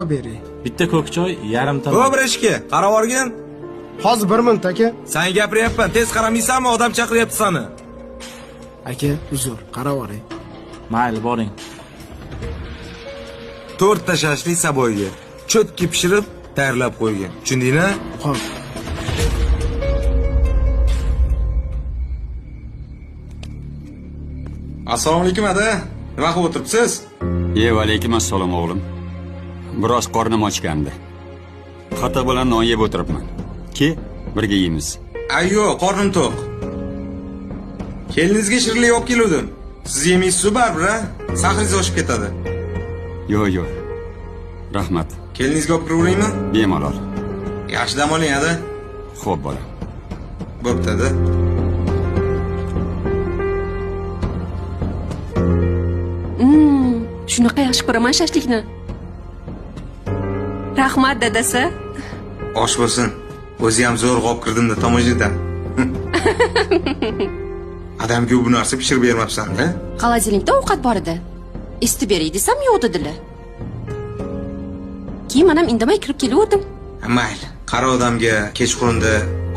Bering. Bitta ko'k choy, yarimta. O Breshka, qarab olgin. Hozir 1 minut aka. Sanga gapiryapman, tez qaramaysanmi? Odam chaqiryapti seni. Aka, uzr, qarab oling. Mayli, boring. 4 ta shashlik saboyga cho'tki pishirib tayyorlab qo'ygan. Tushundingmi? Xo'p. Assalomu alaykum ada. Nima qilib o'tiribsiz? Va alaykum assalom o'g'lim. Biroz qornim ochgandi. Xato bilan non yeb o'tiribman. Ke, birga yeymiz. Ayyo, qornim to'q. Keliningizga shirinlik olib keluvdim. Siz yemaysiz-ku baribir, a? Sahringiz oshib ketadi. Yo'q, yo'q. Rahmat. Keliningizga olib kiraveraymi? Bemalol. Yaxshi dam oling, ada. Xo'p, bola. Bo'pti, ada. Shunaqa yaxshi ko'raman shashlikni. Rahmat dadasi. Osh bo'lsin. O'zi ham zo'rg'a olib kirdim-da tomoshadan. Adamga bu narsa pishirib bermabsan-da. Холодильникda ovqat bor edi. Isitib beray desam yo'q dedilar. Keyin manam indamay kirib kelaverdim. Mayli, qari odamga kechqurunda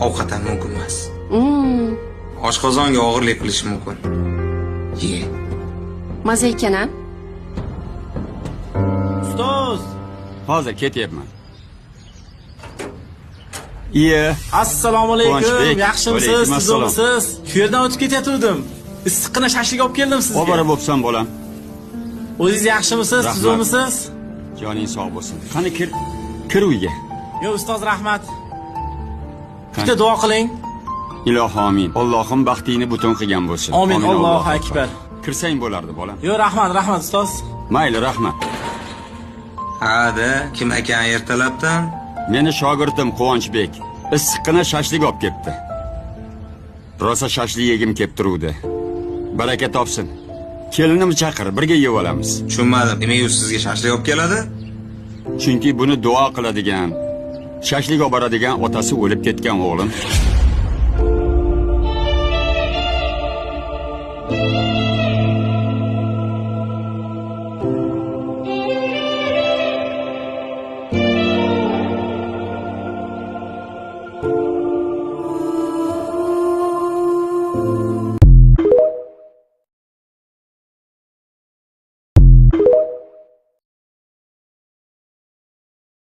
ovqat ham mumkin emas. Oshqozonga og'irlik qilishi mumkin. Ye. Maza ekan-a? Ustoz, Hozir ketyapman. Iya. Assalomu alaykum. Quvonchbek, Yaxshimisiz? alaykum assalom. Tuzukmisiz? Shu yerdan o'tib ketayotgandim. Issiqqina shashlik olib keldim sizga. Obora bo'psan bolam. O'zingiz yaxshimisiz? Rahmat. Tuzukmisiz? Joning sog' bo'lsin. Qani kir, kir uyga. Yo'q, ustoz, rahmat. Bitta duo qiling. Ilohi amin. Allohim baxtingni butun qilgan bo'lsin. Amin, Allohu akbar. Kirsang bo'lardi bolam. Yo'q, rahmat, rahmat ustoz. Mayli, rahmat. Ha-da, kim ekan ertalabdan? Meni shogirdim Quvonchbek issiqqina shashlik olib kelibdi. Rosa shashlik yegim kelib turuvdi. Baraka topsin. Kelinimni chaqir, birga yeb olamiz. Tushunmadim. Nimaga u sizga shashlik olib keladi? Chunki buni duo qiladigan, shashlik olib boradigan otasi o'lib ketgan o'g'lim.